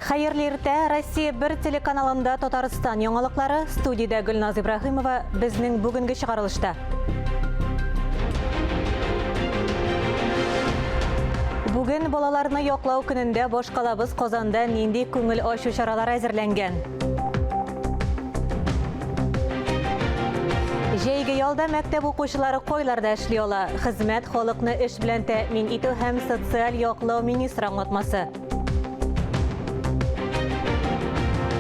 Хәерле иртә! Россия бер телеканалында Татарстан яңалыклары. Студиядә Гөлназ Ибраһимова. Безнең бүгенге чыгарылышта. Бүген балаларны яклау көнендә башкалабыз Казанда нинди күңел ачу чаралары әзерләнгән? Җәйге ялда мәктәп укучылары кайларда эшли ала? Хезмәт, халыкны эш белән тәэмин итү һәм социаль яклау министры аңлатмасы.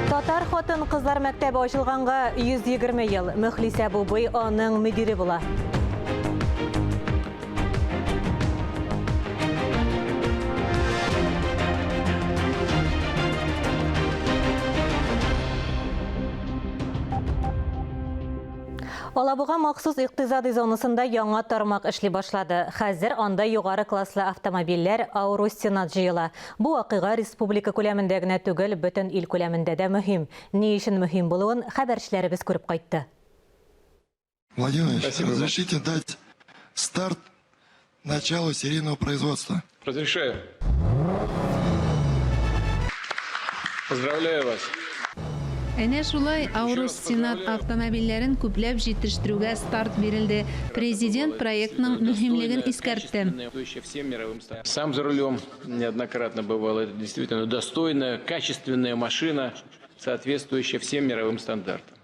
Татар хатын-кызлар мәктәбе ачылганга 120 ел. Мөхлисә Бубый аның мөдире була. Алабуга махсус икътисади зонасында яңа тармак эшли башлады. Хәзер анда югары класслы автомобильләр Аурус Сенат җыела. Бу вакыйга республика күләмендә генә түгел, бөтен ил күләмендә дә мөһим. Ни өчен мөһим булуын хәбәрчеләребез күреп кайтты. Владимир Владимирович, разрешите дать старт началу серийного производства. Разрешаю. Поздравляю вас. Әнә шулай Аурус Сенат автомобильләрен күпләп җитештерүгә старт бирелде. Президент проектның мөһимлеген искәртте. Сам за рулем неоднократно бывал. Это действительно достойная, качественная машина, соответствующая всем мировым стандартам.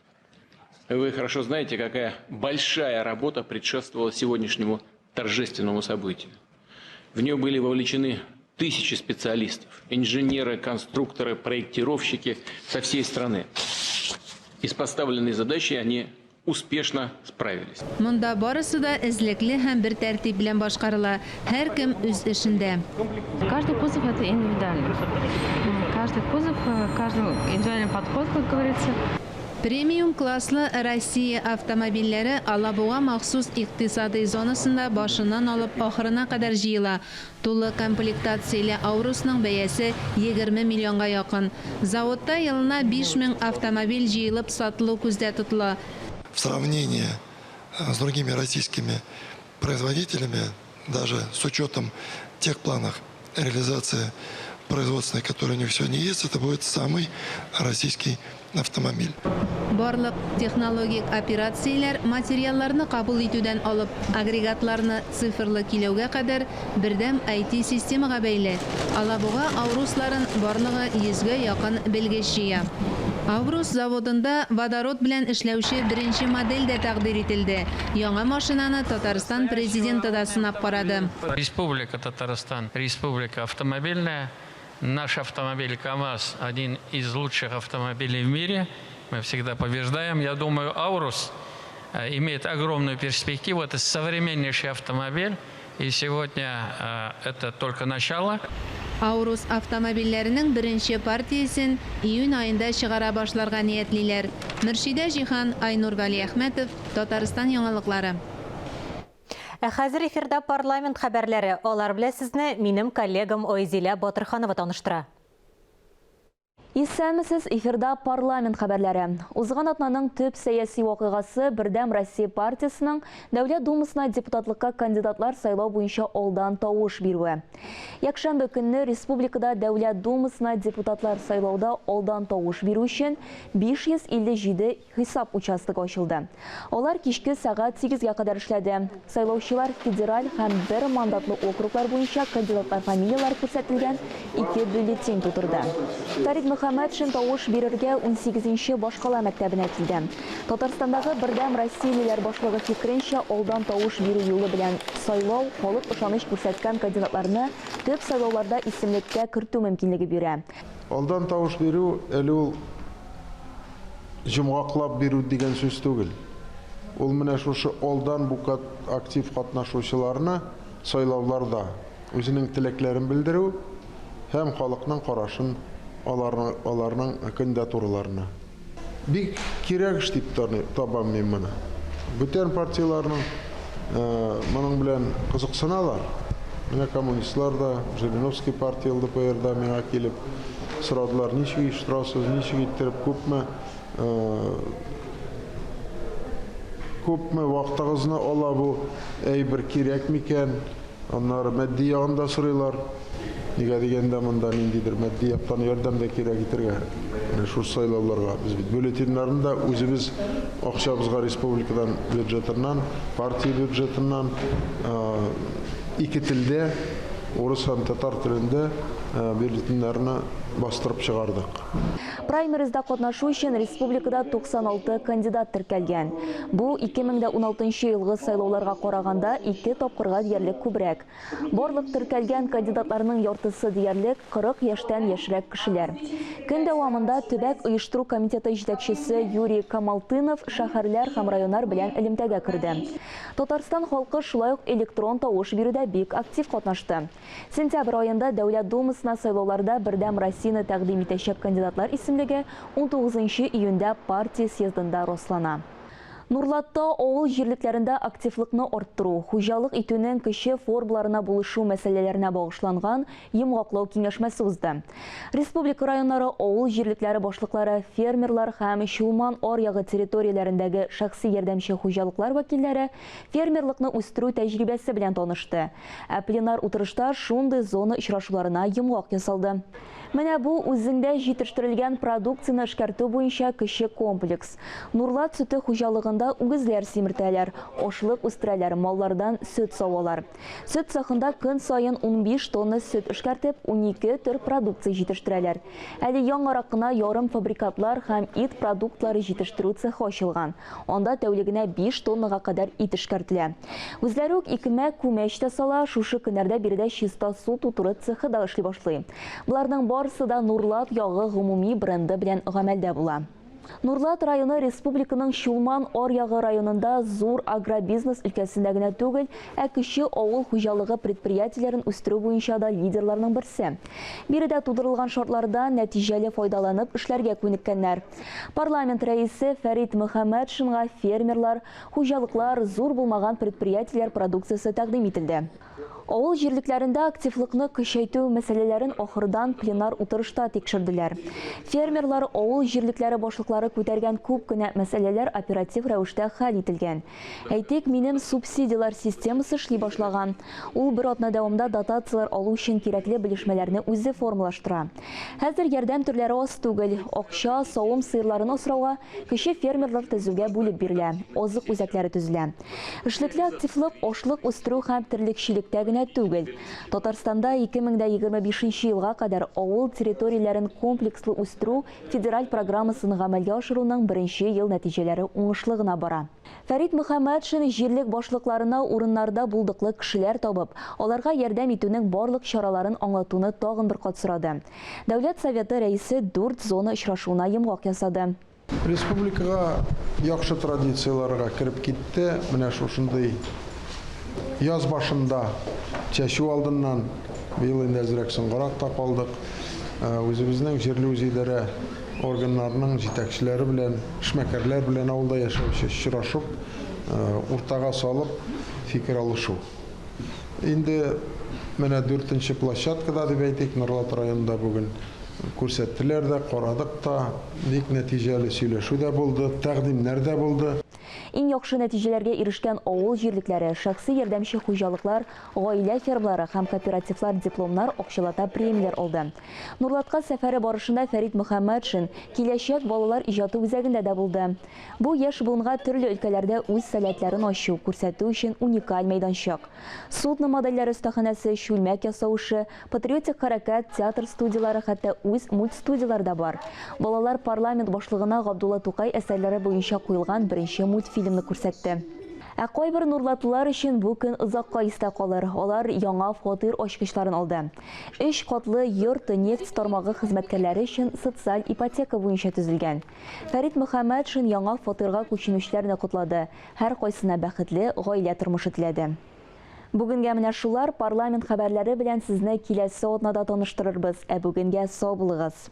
Вы хорошо знаете, какая большая работа предшествовала сегодняшнему торжественному событию. В нее были вовлечены тысячи специалистов, инженеры, конструкторы, проектировщики со всей страны. И с поставленной задачей они успешно справились. Монда барысы да эзлекле һәм бер тәртип белән башкарыла. Һәркем үз эшендә. Каждый кузов это индивидуально. Каждый кузов, каждый индивидуальный подход, как говорится. Премиум класслы Россия автомобильләре Алабуга махсус икътисадый зонасында башыннан алып ахырына кадәр җыела. Тулы комплектацияле Аурусның бәясе 20 миллионга якын. Заводта елына 5000 автомобиль җыелып сатылу күздә тотыла. В сравнении с другими российскими производителями, даже с учетом тех планов реализации производственной, которые у них сегодня есть, это будет самый российский автомобиль. Барлык технологик операцияләр материалларны кабул итүдән алып агрегатларны цифрлы көйләүгә кадәр бердәм IT-системага бәйле. Алабуга Аурусларын барлыгы 100гә якын белгеч җыя. Аурус заводында водород белән эшләүче беренче модель дә тәкъдир ителде. Яңа машинаны Татарстан президенты да сынап карады. Республика Татарстан, республика автомобильная. Наш автомобиль КАМАЗ один из лучших автомобилей в мире. Мы всегда побеждаем. Я думаю, Аурус имеет огромную перспективу. Это современнейший автомобиль. И сегодня это только начало. Аурус автомобильләренең беренче партиясен июнь аенда чыгара башларга ниятлиләр. Мөршидә Җиһан, Айнур Вәлиәхмәтов, Татарстан яңалыклары. Ә хәзер эфирда парламент хәбәрләре. Алар белән сезне минем коллегам Айзилә Батырханова таныштыра. Исәнмесез, эфирда парламент хәбәрләре. Узган атнаның төп сәяси вакыйгасы Бердәм Россия партиясенең Дәүләт Думасына депутатлыкка кандидатлар сайлау буенча алдан тавыш бирүе. Якшәмбе көнне республикада Дәүләт Думасына депутатлар сайлауда алдан тавыш бирү өчен 557 хисап участогы ачылды. Алар кичке сәгать 8гә кадәр эшләде. Сайлаучылар федераль һәм бер мандатлы округлар буенча кандидатлар фамилияләре күрсәтелгән ике бюллетень тутырды. Фәрит Мөхәммәтшин тавыш бирергә 18нче башкала мәктәбенә килде. Татарстандагы Бердәм Россиялеләр башлыгы фикеренчә, алдан тавыш бирү юлы белән сайлау халык ышаныч күрсәткән кандидатларны төп сайлауларда исемлеккә кертү мөмкинлеге бирә. Алдан тавыш бирү әле ул җомгаклап бирү дигән сүз түгел. Ул менә шушы алдан бу актив катнашучыларны сайлауларда үзенең теләкләрен белдерү һәм халыкның карашын аларның кандидатураларына. Бик кирәк эш дип табам мин моны. Бүтән партияләрнең моның белән кызыксыналар. Менә коммунистлар да, Жириновский партия ЛДПР да миңа килеп сорадылар, ничек оештырасыз, ничек иттереп, күпме вакытыгызны ала бу әйбер, кирәк микән? Аннары матди ягын да сорыйлар. Нигә дигәндә, монда ниндидер матди яктан ярдәм дә кирәк итергә менә шушы сайлауларга. Без бит бюллетеньнәрне дә үзебез акчабызга республикадан бюджетыннан, партия бюджетыннан ике телдә, урыс һәм татар телендә бюллетеньнәрне бастырып чыгардык. Праймеризда катнашу өчен республикада 96 кандидат теркәлгән. Бу 2016 елгы сайлауларга караганда ике тапкырга диярлек күбрәк. Барлык теркәлгән кандидатларның яртысы диярлек 40 яшьтән яшьрәк кешеләр. Көн дәвамында төбәк оештыру комитеты җитәкчесе Юрий Камалтынов шәһәрләр һәм районнар белән элемтәгә керде. Татарстан халкы шулай ук электрон тавыш бирүдә бик актив катнашты. Сентябрь аенда Дәүләт Думасына сайлауларда Бердәм Россияне тәкъдим итәчәк кандидатлар исемлеге 19 июньдә партия съездында раслана. Нурлатта авыл җирлекләрендә активлыкны арттыру, хуҗалык итүнең кече формаларына булышу мәсьәләләренә багышланган йомгаклау киңәшмәсе узды. Республика районнары авыл җирлекләре башлыклары, фермерлар һәм Чулман аръягы территорияләрендәге шәхси ярдәмче хуҗалыклар вәкилләре фермерлыкны үстерү тәҗрибәсе белән танышты. Ә пленар утырышта шундый зона очрашуларына йомгак ясалды. Менә бу үзеңдә җитештерелгән продукцияне эшкәртү буенча кече комплекс. Нурлат сөте хуҗалыгында үгезләр симертәләр, ашлык үстерәләр, маллардан сөт савалар. Сөт цехында көн саен 15 тонна сөт эшкәртеп, 12 төр продукция җитештерәләр. Әле яңарак кына ярымфабрикатлар һәм ит продуктлары җитештерү цехы ачылган. Анда тәүлегенә 5 тоннага кадәр ит эшкәртелә. Үзләре үк икмәк, күмәч тә сала, шушы көннәрдә биредә чиста су тутыру цехы да эшли башлый. Боларның барысы да Нурлат ягы гомуми бренды белән гамәлдә була. Нурлат районы республиканың Чулман аръягы районында зур агробизнес өлкәсендә генә түгел, ә кече авыл хуҗалыгы предприятиеләрен үстерү буенча да лидерларның берсе. Биредә тудырылган шартлардан нәтиҗәле файдаланып эшләргә күнеккәннәр. Парламент рәисе Фәрит Мөхәммәтшинга фермерлар, хуҗалыклар, зур булмаган предприятиеләр продукциясе тәкъдим ителде. Авыл җирлекләрендә активлыкны көчәйтү мәсьәләләрен ахырдан пленар утырышта тикшерделәр. Фермерлар, авыл җирлекләре башлыклары күтәргән күп кенә мәсьәләләр оператив рәвештә хәл ителгән. Әйтик, минем субсидияләр системасы эшли башлаган. Ул бер атна дәвамында дотацияләр алу өчен кирәкле белешмәләрне үзе формалаштыра. Хәзер ярдәм төрләре аз түгел. Акча савым сыерларын асрауга, кече фермерлар төзүгә бүлеп бирелә, азык үзәкләре төзелә. Эшлекле активлык ашлык үстерү һәм терлекчелектә генә түгел. Татарстанда 2025 елга кадәр авыл территорияләрен комплекслы үстерү федераль программасын гамәлгә ашыруның беренче ел нәтиҗәләре уңышлы гына бара. Фәрит Мөхәммәтшин җирлек башлыкларына урыннарда булдыклы кешеләр табып, аларга ярдәм итүнең барлык чараларын аңлатуны тагын бер кат сорады. Дәүләт Советы Рәисе дүрт зона очрашуына йомгак ясады. Республикага яхшы традицияләргә кереп китте. Менә шушындый яз башында чәчү алдыннан, быел инде әзрәк соңгарак та калдык. Э, үзебезнең җирле үзидарә органнарының җитәкчеләре белән, эшмәкәрләр белән авылда яшәүче очрашып, э, уртага салып фикер алышу. Инде менә дүртенче площадкада дип әйтик, Норлат районында бүген күрсәттеләр дә, карадык та, бик нәтиҗәле сөйләшү дә булды, тәкъдимнәр дә булды. Иң яхшы нәтиҗәләргә ирешкән авыл җирлекләре, шәхси ярдәмче хуҗалыклар, гаилә фермалары һәм кооперативлар дипломнар, акчалата премияләр алды. Нурлатка сәфәре барышында Фәрит Мөхәммәтшин Киләчәк балалар иҗаты үзәгендә дә булды. Бу яшь буынга төрле өлкәләрдә үз сәләтләрен ачу, күрсәтү өчен уникаль мәйданчык. Судно модельләре остаханәсе, чүлмәк ясау эше, патриотик хәрәкәт, театр студияләре, хәтта үз мультстудияләре дә бар. Балалар парламент башлыгына Габдулла Тукай әсәрләре буенча куелган беренче мультфильмны күрсәтте. Ә кайбер нурлатлылар өчен бу көн озакка истә калыр, алар яңа фатир ачкычларын алды. Өч катлы йорт нефть тармагы хезмәткәрләре өчен социаль ипотека буенча төзелгән. Фәрит Мөхәммәтшин яңа фатирга күченүчеләрне котлады, һәркайсына бәхетле гаилә тормышы теләде. Бүгенгә менә шулар, парламент хәбәрләре белән сезне киләсе атнада таныштырырбыз, ә бүгенгә сау булыгыз.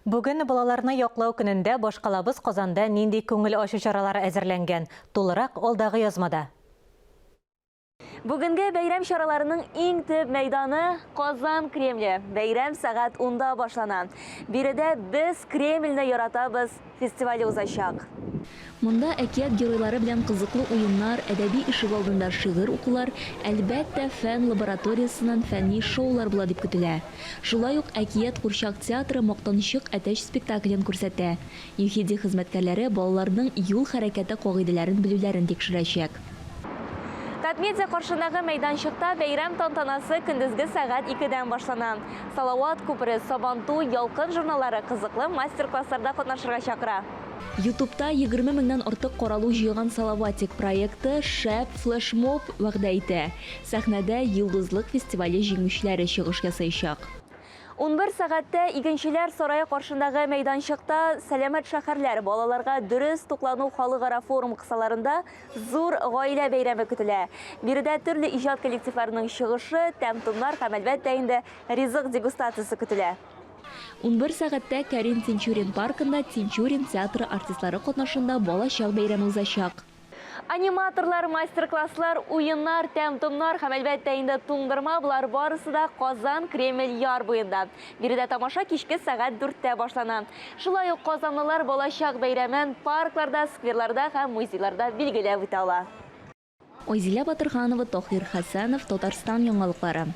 Бүген балаларны яклау көнендә башкалабыз Казанда нинди күңел ачу чаралары әзерләнгән? Тулырак алдагы язмада. Бүгенге бәйрәм чараларының иң төп мәйданы Казан Кремле. Бәйрәм сәгать унда башлана. Биредә Без Кремльне яратабыз фестивале узачак. Монда әкият геройлары белән кызыклы уеннар, әдәби ишегалдында шигырь укулар, әлбәттә, фән лабораториясеннән фәнни шоулар була дип көтелә. Шулай ук Әкият курчак театры Мактанчык әтәч спектаклен күрсәтә. ЮХИДИ хезмәткәрләре балаларның юл хәрәкәте кагыйдәләрен белүләрен тикшерәчәк. Татмедиа каршындагы мәйданчыкта бәйрәм тантанасы көндезге сәгать икедән башлана. Салават күпере, Сабантуй, Ялкын журналлары кызыклы мастер-классларда катнашырга чакыра. Ютубта 20 меңнән артык каралу җыйган Салаватик проекты шәп флешмоб вәгъдә итә. Сәхнәдә Йолдызлык фестивале җиңүчеләре чыгыш ясаячак. 11 сәгатьтә Игенчеләр сарае каршындагы мәйданчыкта Сәламәт шәһәрләр, балаларга дөрес туклану халыкара форум кысаларында зур гаилә бәйрәме көтелә. Биредә төрле иҗат коллективларының чыгышы, тәм-томнар һәм, әлбәттә инде, ризык дегустациясе көтелә. 11 сәгатьтә Кәрим Тинчурин паркында Тинчурин театры артистлары катнашында Балачак бәйрәме узачак. Аниматорлар, мастер-класслар, уеннар, тәм-томнар һәм, әлбәттә инде, туңдырма, болар барысы да Казан Кремль яр буенда. Биредә тамаша кичке сәгать дүрттә башлана. Шулай ук казанлылар балачак бәйрәмен паркларда, скверларда һәм музейларда билгеләп үтә ала. Айзилә Батырханова, Таһир Хәсәнов, Татарстан яңалыклары.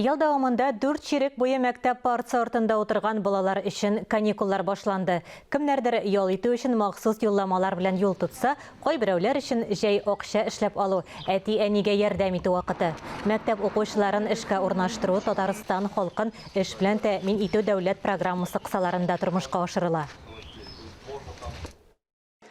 Ел дәвамында дүрт чирек буе мәктәп партасы артында утырган балалар өчен каникуллар башланды. Кемнәрдер ял итү өчен махсус юлламалар белән юл тотса, кайберәүләр өчен җәй акча эшләп алу, әти-әнигә ярдәм итү вакыты. Мәктәп укучыларын эшкә урнаштыру Татарстан халкын эш белән тәэмин итү дәүләт программасы кысаларында тормышка ашырыла.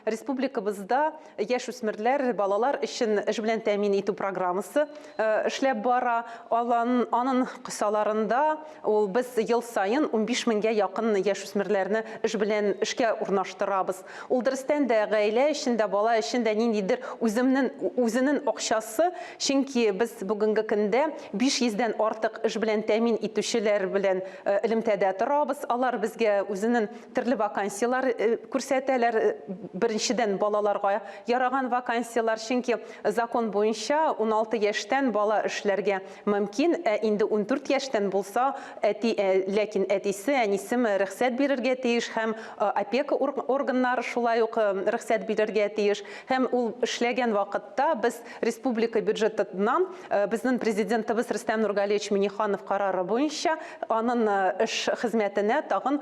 Республикабызда яшүсмерләр, балалар өчен эш белән тәэмин итү программасы эшләп бара. Алан, анын кысаларында ул без ел саен 15 меңгә якын яшүсмерләрне эш белән эшкә урнаштырабыз. Ул дөрестән дә гаилә өчен дә, бала өчен дә ниндидер үземнен үзенен акчасы, чөнки без бүгенге көндә 500 дән артык эш белән тәэмин итүчеләр белән элемтәдә торабыз. Алар безгә үзенен Төрле вакансияләр күрсәтәләр. Беренчедән, балаларга яраган вакансияләр, чөнки закон буенча 16 яшьтән бала эшләргә мөмкин, ә инде 14 яшьтән булса, әти, ләкин әтисе, әнисеме рөхсәт бирергә тиеш һәм опека органнары шулай ук рөхсәт бирергә тиеш. Һәм ул эшләгән вакытта без республика бюджетыннан безнең Президентыбыз Рөстәм Нургалиевич Миңнеханов карары буенча анын эш хезмәтенә тагын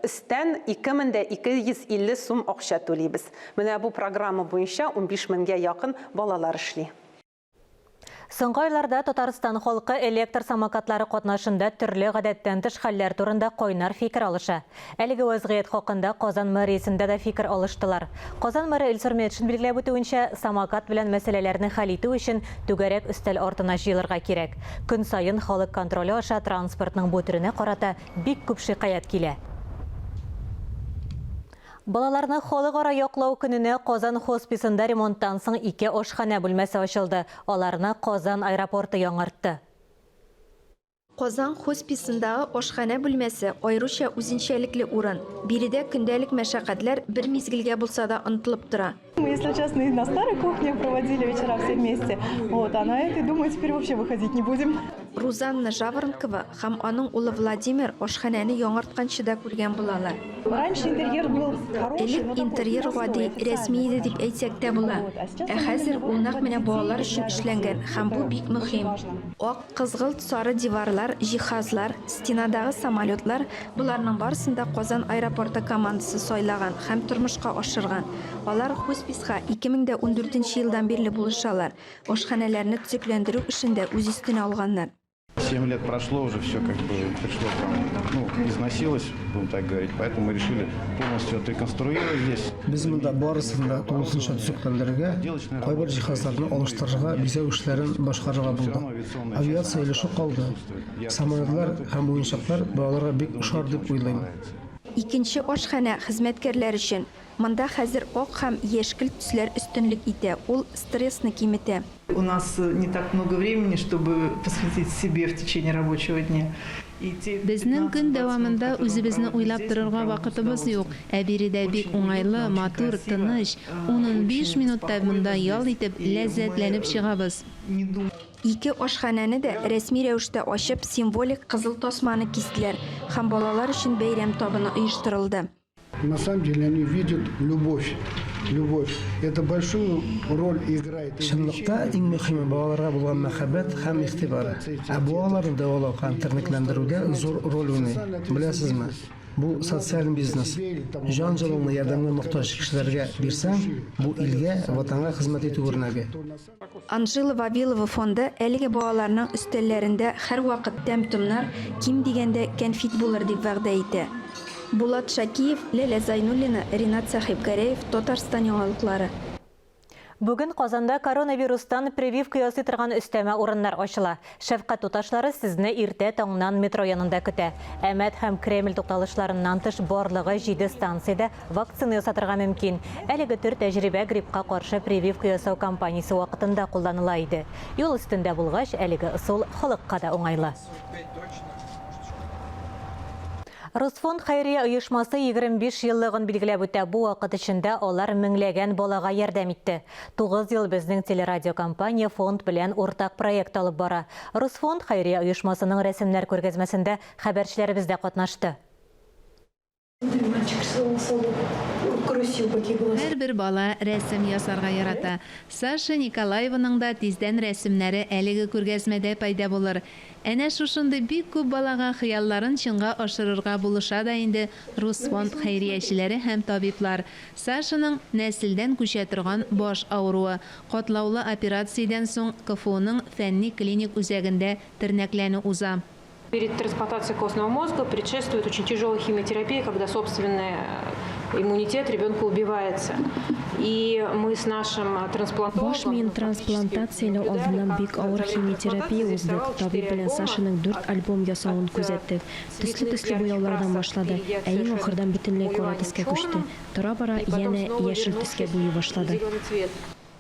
өстән 2250 сум акча түлибез. Менә бу программа буенча 15 меңгә якын балалар эшли. Соңгы айларда Татарстан халкы электр самокатлары катнашында төрле гадәттән тыш хәлләр турында кайнар фикер алыша. Әлеге вәзгыять хакында Казан мэриясендә дә фикер алыштылар. Казан мэры Илсур Метшин билгеләп үтүенчә, самокат белән мәсьәләләрне хәл итү өчен түгәрәк өстәл артына җыелырга кирәк. Көн саен халык контроле аша транспортның бу төренә карата бик күп шикаять килә. Балаларны Халыкара яклау көненә Казан хосписында ремонттан соң ике ашханә бүлмәсе ачылды. Аларны Казан аэропорты яңартты. Казан хосписындагы ашханә бүлмәсе аеруча үзенчәлекле урын. Биредә көндәлек мәшәкатьләр бер мизгелгә булса да онытылып тора. Мы, если честно, и на старой кухне проводили вечера все вместе. Вот, а на этой, думаю, теперь вообще выходить не будем. Рузанна Жаворонкова һәм аның улы Владимир ашханәне яңартканчы да күргән булалар. Раньше интерьер был хороший, Элек но такой интерьер простой, гади, рәсми официальный. иде дип әйтсәк тә була. Вот, а сейчас Ә он хәзер именно ул более нәкъ менә для балалар детей, өчен для эшләнгән взрослых. һәм бу Это бик очень мөһим. важно. Ак, кызгылт сары диварлар, җиһазлар, стенадагы самолетлар, боларның барысын да Казан аэропорты командасы сайлаган һәм тормышка ашырган. Алар хосписка 2014 нче елдан бирле булышалар, ашханәләрне төзекләндерү эшен дә үз өстенә алганнар. Семь лет прошло, уже все как бы пришло там, ну, износилось, будем так говорить, поэтому мы решили полностью отреконструировать здесь. Без монда барысын да тулысынча төзекләндерергә, кайбер җиһазларны алыштырырга, бизәү эшләрен башкарырга булдык. Авиация өлеше калды. Самолетлар һәм уенчыклар балаларга бик ошар дип уйлыйм. Икенче ашханә хезмәткәрләр өчен. Монда хәзер ак һәм яшькелт төсләр өстенлек итә, ул стрессны киметә. У нас не так много времени, чтобы посвятить себе в течение рабочего дня. Безнең көн дәвамында үзебезне уйлап торырга вакытыбыз юк, ә биредә бик уңайлы, матур, тыныч. Ун-унбиш минутта монда ял итеп, ләззәтләнеп чыгабыз. Ике ашханәне дә рәсми рәвештә ачып, символик кызыл тасманы кистеләр һәм балалар өчен бәйрәм табыны оештырылды. На самом деле они видят любовь. Любовь. Это большую роль играет. Чынлыкта иң мөһиме балаларга булган мәхәббәт һәм игътибар. Ә бу аларны дәвалау һәм тернәкләндерүдә зур роль уйный. Беләсезме, бу социаль бизнес. Җан җылыңны ярдәмгә мохтаҗ кешеләргә бирсәң, бу илгә, Ватанга хезмәт итү үрнәге. Анжела Вавилова фонды әлеге балаларның өстәлләрендә һәрвакыт тәм-томнар, ким дигәндә, кәнфит булыр дип вәгъдә итә. Булат Шакиев, Ләлә Зайнуллина, Ринат Сәхибгәрәев, Татарстан яңалыклары. Бүген Казанда коронавирустан прививка ясый торган өстәмә урыннар ачыла. Шәфкать туташлары сезне иртә таңнан метро янында көтә. Әмәт һәм Кремль тукталышларыннан тыш барлыгы җиде станциядә Вакцина ясатырга мөмкин. Әлеге төр тәҗрибә гриппка каршы прививка ясау кампаниясе вакытында кулланыла иде. Юл өстендә булгач, әлеге ысул халыкка да уңайлы. Русфонд хәйрия оешмасы 25 еллыгын билгеләп үтә. Бу вакыт эчендә алар меңләгән балага ярдәм итте. Тугыз ел безнең телерадиокомпания фонд белән уртак проект алып бара. Русфонд хәйрия оешмасының рәсемнәр күргәзмәсендә хәбәрчеләребез дә катнашты. Һәрбер бала рәсем ясарга ярата. Саша Николаеваның да тиздән рәсемнәре әлеге күргәзмәдә пәйда булыр. Әнә шушындый бик күп балага хыялларын чынга ашырырга булыша да инде Русфонд хәйриячеләре һәм табиблар. Сашаның нәселдән күчә торган баш авыруы. Катлаулы операциядән соң КФУның фәнни-клиник үзәгендә тернәкләнү уза. Перед трансплантацией костного мозга предшествует очень тяжелая химиотерапия, когда собственный э, иммунитет ребенка убивается. И мы с нашим э, трансплантологом... Баш миен трансплантацияләү алдыннан бик авыр химиотерапия уздык. Табиб белән Сашаның дүрт альбом ясавын э, күзәттек. Төсле-төсле буяулардан башлады, ә иң ахырдан бөтенләй кара төскә күчте. Тора-бара янә яшел төскә буйый башлады.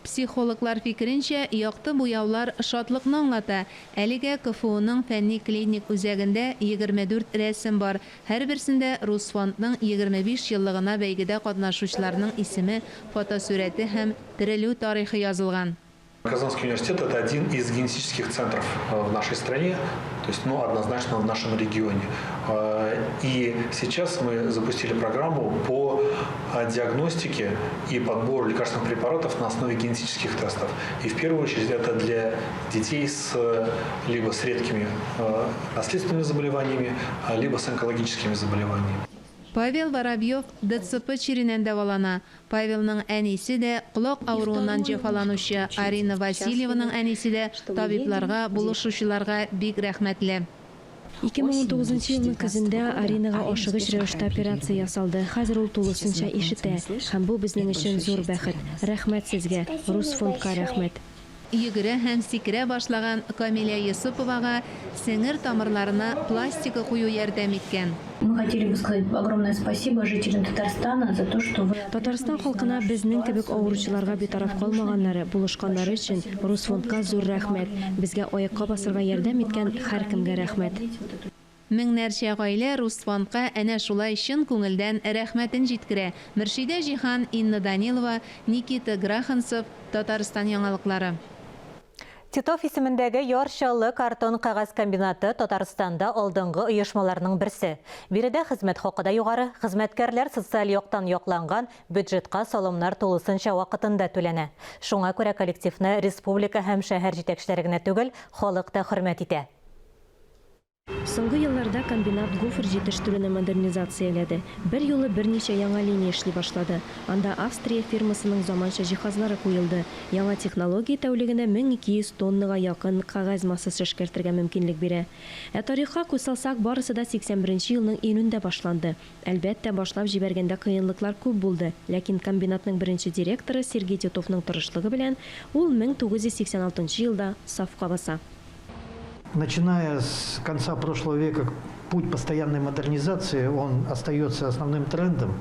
Психологлар фикеренчә, якты буяулар шатлыкны аңлата. Әлегә КФУның фәнни-клиник үзәгендә 24 рәсем бар. Һәрберсендә Русфондның 25 еллыгына бәйгедә катнашучыларның исеме, фотосурәте һәм терелү тарихы язылган. Казанский университет это один из генетических центров э, в нашей стране, то есть, ну, однозначно в нашем регионе. Э, и сейчас мы запустили программу по э, диагностике и подбору лекарственных препаратов на основе генетических тестов. И в первую очередь это для детей с либо с редкими наследственными заболеваниями, либо с онкологическими заболеваниями. Павел Воробьев ДЦП чиреннән дәвалана. Павелның әнисе дә, колак авыруыннан җәфаланучы Арина Васильеваның әнисе дә табибларга, булышучыларга бик рәхмәтле. 2019 нчы елның көзендә Аринага ашыгыч рәвештә операция ясалды. Хәзер ул тулысынча ишетә. Һәм бу безнең өчен зур бәхет. Рәхмәт сезгә, Русфондка рәхмәт. Йөгерә һәм сикерә башлаган Камилә Йосыповага сеңер тамырларына пластика кую ярдәм иткән. Мы хотели бы сказать огромное спасибо жителям Татарстана за то, что вы Татарстан халкына безнең кебек авыручыларга битараф калмаганнары, булышканнары өчен Русфондка зур рәхмәт. Безгә аякка басырга ярдәм иткән һәркемгә рәхмәт. Меңнәрчә гаилә Русфондка әнә шулай чын күңелдән рәхмәтен җиткерә. Мөршидә Җиһан, Инна Данилова, Никита Граханцев, Татарстан яңалыклары. Титов исемендәге Яр Чаллы картон-кәгазь комбинаты Татарстанда алдынгы оешмаларның берсе. Биредә хезмәт хакы да югары, хезмәткәрләр социаль яктан якланган, бюджетка салымнар тулысынча вакытында түләнә. Шуңа күрә коллективны республика һәм шәһәр җитәкчеләре генә түгел, халык та хөрмәт итә. Соңгы елларда комбинат гофр җитештерүне модернизацияләде, берьюлы берничә яңа линия эшли башлады. Анда Австрия фирмасының заманча җиһазлары куелды. Яңа технология тәүлегенә 1200 тоннага якын кәгазь массасы эшкәртергә мөмкинлек бирә. Ә тарихка күз салсак, барысы да 81 нче елның июнендә башланды. Әлбәттә, башлап җибәргәндә кыенлыклар күп булды, ләкин комбинатның беренче директоры Сергей Титовның тырышлыгы белән ул 1986 нчы елда сафка баса. Начиная с конца прошлого века путь постоянной модернизации, он остается основным трендом.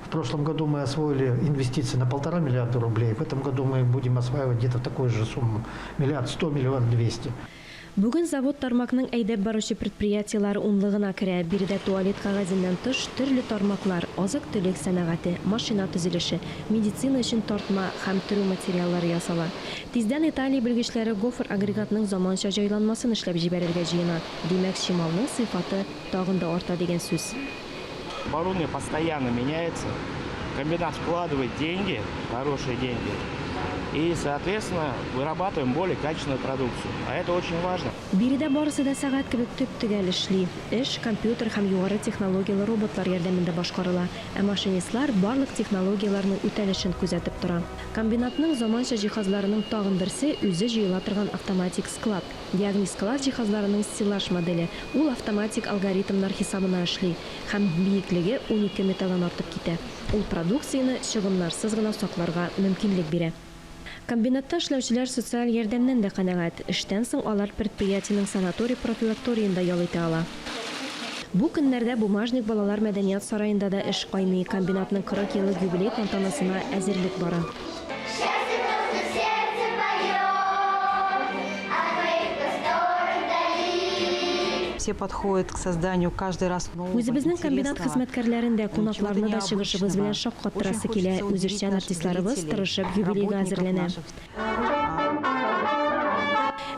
В прошлом году мы освоили инвестиции на полтора миллиарда рублей. В этом году мы будем осваивать где-то такую же сумму. Миллиард сто, миллиард двести. Бүген завод тармакның әйдәп баручы предприятиеләре унлыгына керә. Биредә туалет кәгазеннән тыш, төрле тармаклар, азык-төлек сәнәгате, машина төзелеше, медицина өчен тартма һәм төрү материаллары ясала. Тиздән Италия белгечләре гофр агрегатның заманча җайланмасын эшләп җибәрергә җыена. Димәк, чималның сыйфаты тагын да арта дигән сүз. Оборудование постоянно меняется. Комбинат вкладывает деньги, хорошие деньги. И, соответственно, вырабатываем более качественную продукцию. А это очень важно. Биредә барысы да сәгать кебек төп-төгәл эшли. Эш компьютер һәм югары технологияле роботлар ярдәмендә башкарыла, ә машинистлар барлык технологияләрнең үтәлешен күзәтеп тора. Комбинатның заманча җиһазларының тагын берсе, үзе җыела торган автоматик склад. Ягъни склад җиһазларының стеллаж моделе, ул автоматик алгоритмнар хисабына эшли һәм биеклеге 12 метрдан артып китә. Ул продукцияне чыгымнарсыз гына сакларга мөмкинлек бирә. Комбинатта эшләүчеләр социаль ярдәмнән дә канәгать. Эштән соң алар предприятиенең санаторий-профилакториенда ял итә ала. Бу көннәрдә Бумажник балалар мәдәният сараенда да эш кайный, комбинатның 40 еллык юбилей тантанасына әзерлек бара. Все подходят к созданию каждый раз нового, Үзебезнең комбинат интересного, хезмәткәрләрен дә, кунакларны да чыгышыбыз белән шаккаттырасы килә. Үзешчән артистларыбыз тырышып юбилейга әзерләнә.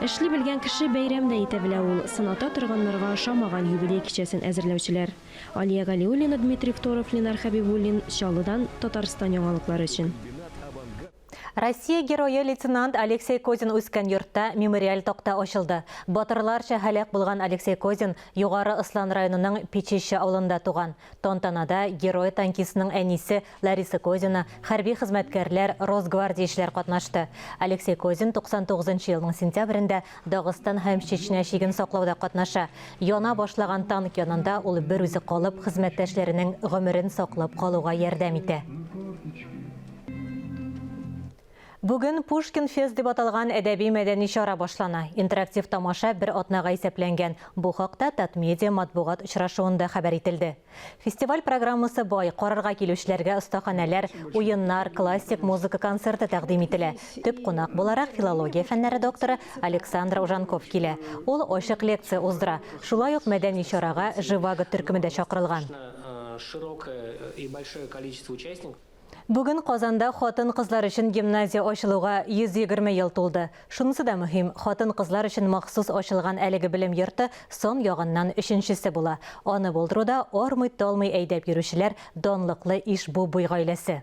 Эшли белгән кеше бәйрәм дә итә белә ул. Сыната торганнарга ошамаган юбилей кичәсен әзерләүчеләр. Алия Галиуллина, Дмитрий Второв, Ленар Хәбибуллин, Чаллыдан, Татарстан яңалыклары өчен. Россия Герое лейтенант Алексей Козин үскән йортта мемориаль такта ачылды. Батырларча һәлак булган Алексей Козин Югары Ослан районының Печище авылында туган. Тантанада герой-танкистның әнисе Лариса Козина, хәрби хезмәткәрләр, росгвардиячеләр катнашты. Алексей Козин 99 нчы елның сентябрендә Дагыстан һәм Чечня чиген саклауда катнаша. Яна башлаган танк янында ул берүзе калып, хезмәттәшләренең гомерен саклап калуга ярдәм итә. Бүген Пушкин фест дип аталган әдәби-мәдәни чара башлана. Интерактив тамаша бер атнага исәпләнгән. Бу хакта Татмедиа матбугат очрашуында хәбәр ителде. Фестиваль программасы бай, карарга килүчеләргә остаханәләр, уеннар, классик музыка концерты тәкъдим ителә. Төп кунак буларак филология фәннәре докторы Александр Ужанков килә. Ул ачык лекция уздыра. Шулай ук мәдәни чарага Живаго төркеме дә чакырылган. Бүген Казанда хатын-кызлар өчен гимназия ачылуга 120 ел тулды. Шунысы да мөһим, хатын-кызлар өчен махсус ачылган әлеге белем йорты сан ягыннан өченчесе була. Аны булдыруда армый-талмый әйдәп йөрүчеләр, данлыклы Ишбубый гаиләсе.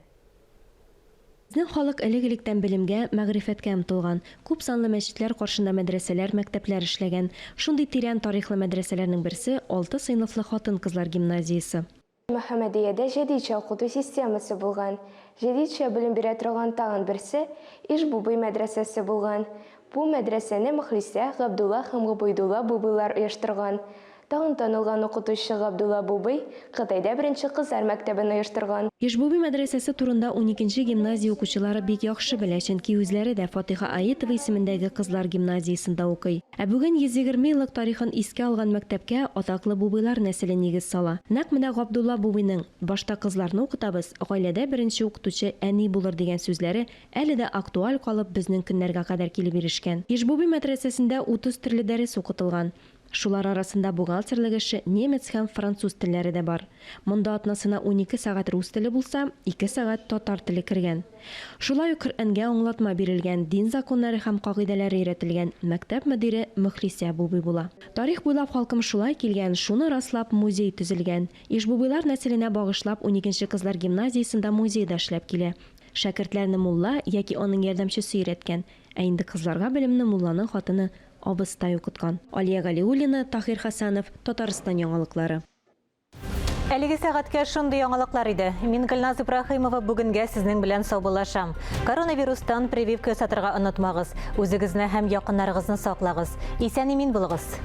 Безнең халык элек-электән белемгә, мәгърифәткә омтылган. Күп санлы мәчетләр каршында мәдрәсәләр, мәктәпләр эшләгән. Шундый тирән тарихлы мәдрәсәләрнең берсе, алты сыйныфлы хатын-кызлар гимназиясе. Мөхәммәдиядә җәдитчә укыту системасы булган. Җәдитчә белем бирә торган тагын берсе, Иж-Бубый мәдрәсәсе булган. Бу мәдрәсәне Мөхлисә, Габдулла һәм Гобәйдулла Бубыйлар оештырган. Тагын танылган укытучы Габдулла Бубый Кытайда беренче кызлар мәктәбен оештырган. Иж-Буби мәдрәсәсе турында уникенче гимназия укучылары бик яхшы белә, чөнки үзләре дә Фатыйха Аитова исемендәге кызлар гимназиясендә укый. Ә бүген 120 еллык тарихын искә алган мәктәпкә атаклы Бубыйлар нәселе нигез сала. Нәкъ менә Габдулла Бубыйның, Башта кызларны укытабыз, гаиләдә беренче укытучы әни булыр дигән сүзләре әле дә актуаль калып безнең көннәргә кадәр килеп ирешкән. Иж-Буби мәдрәсәсендә 30 төрле дәрес укытылган. Шулар арасында бухгалтерлык эше, немец һәм француз телләре дә бар. Монда атнасына 12 сәгать рус теле булса, ике сәгать татар теле кергән. Шулай ук Коръәнгә аңлатма бирелгән, дин законнары һәм кагыйдәләре өйрәтелгән, мәктәп мөдире Мөхлисә Бубый була. Тарих буйлап халкым шулай килгән, шуны раслап музей төзелгән. Ишбубыйлар нәселенә багышлап уникенче кызлар гимназиясендә музей да эшләп килә. Шәкертләрне мулла яки аның ярдәмчесе өйрәткән, ә инде кызларга белемне мулланың хатыны абыстай укыткан. Алия Галиуллина, Таһир Хәсәнов, Татарстан яңалыклары. Әлеге сәгатькә шундый яңалыклар иде. Мин Гөлназ Ибраһимова бүгенгә сезнең белән саубуллашам. Коронавирустан прививка ясатырга онытмагыз. Үзегезне һәм якыннарыгызны саклагыз. Исән-имин булыгыз.